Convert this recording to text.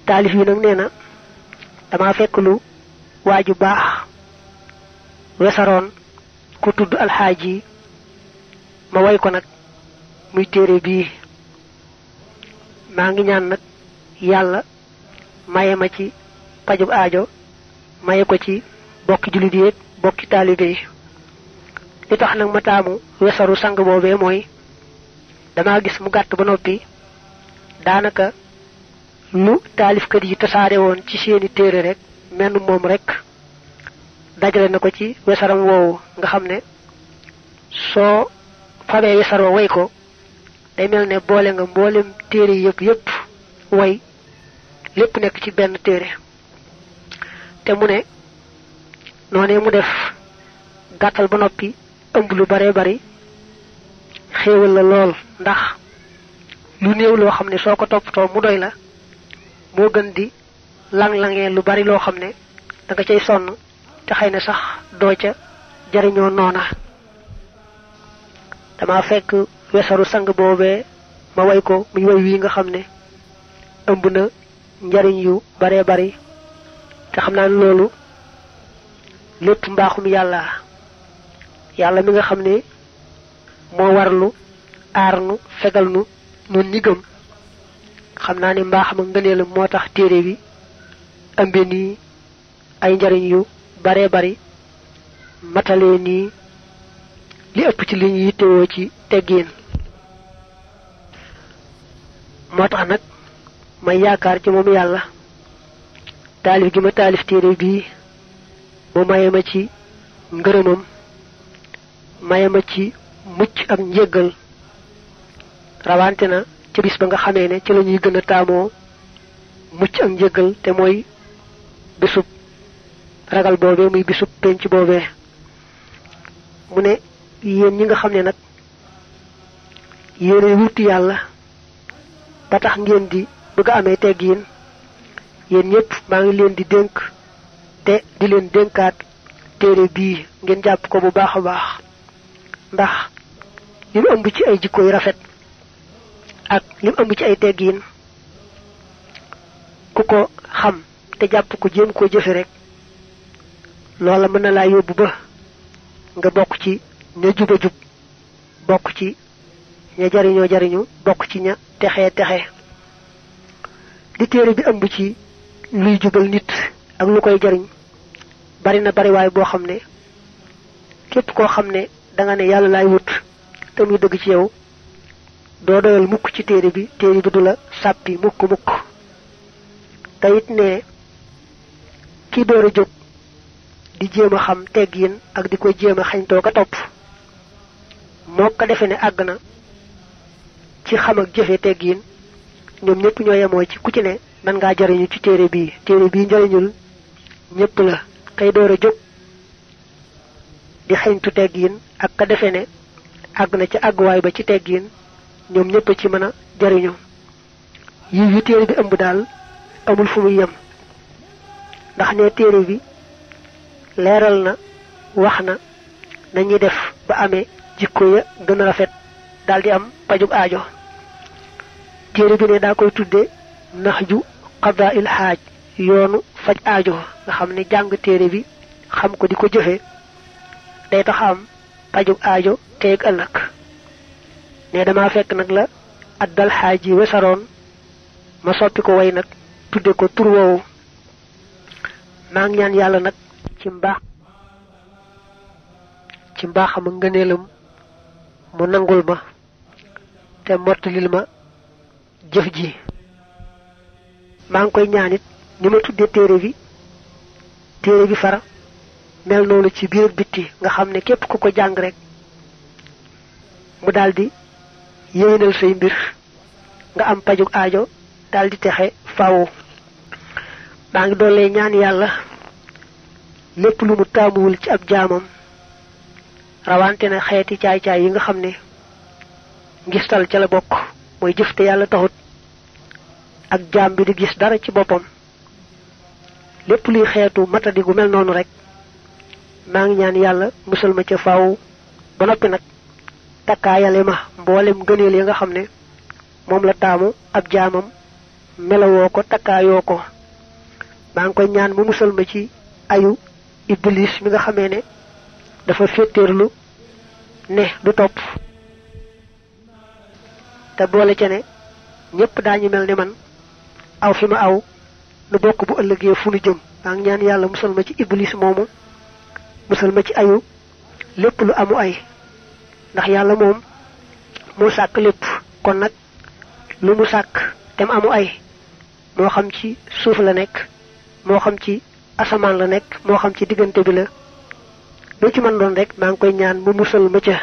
taalif yi nag nee na dama fekk lu waaju baax wesaroon ku tudd alxaaji ma way ko nag muy téere bii maa ngi ñaan nag yàlla maye ma ci pajub aajo maye ko ci bokki jullit yi bokki taalibe yi li tax nag ma taamu wesaru sang boobee mooy dama gis mu gàtt ba noppi daanaka lu taalifkat yi tasaare woon ci seeni téere rek menn moom rek dajale na ko ci wesaram woowu nga xam ne soo fabee wesar wa way ko day mel ne boole nga mboolem téere yëpp way lépp nekk ci benn téere te mu ne noonee mu def gàttal ba noppi ëmb lu bare bari xéewal la lool ndax lu néew loo xam ne soo ko toppatoo mu doy la moo gën di lang-langee lu bari loo xam ne da nga cay sonn te xëy na sax doo ca jariñoo noona dama fekk wesaru sang boobee ma way ko muy way wii nga xam ne ëmb na njariñ yu bare bari te xam naa ne loolu lépp mbaaxum yàlla mi nga xam ne moo warlu aar nu fegal nu nun ñi gëm xam naa ne mbaaxam ak ngëneelam moo tax téere bi ëmbe nii ay njariñ yu bare bari matalee nii li ëpp ci li ñu yittewoo ci teggiin moo tax nag may yaakaar ci moom yàlla taalif gi ma taalif téere bii mu maye ma ci ngërëmam maye ma ci mucc ak njéggal rawante na ci bis ba nga xamee ne ci la ñuy gën a taamoo mucc ak njéggal te mooy bisub ragal boobee muy bisub penc boobee mu ne yéen ñi nga xam ne nag yéenay wuti yàlla ba tax ngeen di bëgg a amee teggiin yéen ñëpp maa ngi leen di dénk te di leen dénkaat téere bii ngeen jàpp ko bu baax a baax ndax li mu ëmb ci ay jikko yu rafet ak li mu ëmb ci ay teggiin ku ko xam te jàpp ko jéem koo jëfe rek loola mën na laa yóbbu ba nga bokk ci ña juba jub bokk ci ña jariñoo jariñu bokk ci ña texe li téere bi ëmb ci luy jubal nit ak lu koy jariñ bari na bariwaay boo xam ne képp koo xam ne danga ne yàlla laay wut te muy dëgg ci yow doo doyal mukk ci téere bi du la sàppi mukk te it ne ki door a jóg di jéem a xam teggiin ak di ko jéem a xañtoo ka topp moo ko defe ne àgg na ci xam ak jëfe teggiin ñoom ñëpp ñoo yemoo ci ku ci ne man ngaa jariñu ci téere bii njariñul ñëpp la kay door a jóg di xañtu teggiin ak ka defe ne àgg na ci àgguwaay ba ci teggiin ñoom ñëpp ci mën a jariñu yi téere bi ëmb daal amul fu muy yem ndax ne téere bi leeral na wax na nañuy def ba amee jikko ya gën a rafet daldi am pajub aajo téere bi ne daa koy tudde naxju qadaa'il xaaj yoonu faj aajo nga xam ne jàng téere bi xam ko di ko jëfe day tax am pajub aajo teeg ëllëg ne dama fekk nag la addal xaaj yi wesaroon ma soppi ko way nag tudde ko tur woowu maa ngi ñaan yàlla nag ci mbaaxam ak ngëneelam mu nangul ma te mottalil ma jëf ji maa ngi koy ñaanit ni ma tudde téere bi far mel noonu ci biir bitti nga xam ne képp ku ko jàng rek mu daldi yéwénal say mbir nga am pajug aajo daldi texe faaw maa ngi doole ñaan yàlla lépp lu mu taamuwul ci ab jaamam rawante na xeeti caay-caay yi nga xam ne ngistal ca la bokk mooy jëf te yàlla taxut ak jaam bi di gis dara ci boppam lépp luy xeetu matadi gu mel noonu rek maa ngi ñaan yàlla musal ma ca faaw ba noppi nag takkaayale ma mboolem gëneel ya nga xam ne moom la taamu ab jaamam melawoo ko takkaayoo ko maa ngi koy ñaan mu musal ma ci ayu iblis mi nga xamee ne dafa féeteerlu ne du topp te boole ca ne ñépp daañu mel ne man aw fi ma aw nu bokk bu ëllëgee fu nu jëm maa ngi ñaan yàlla musal ma ci iblis moomu musal ma ci ayu lépp lu amu ay ndax yàlla moom moo sàkk lépp kon nag lu mu sàkk tem amu ay moo xam ci suuf la nekk moo xam ci asamaan la nekk moo xam ci diggante bi la lu ci mën doon rek maa ngi koy ñaan mu musal ma ca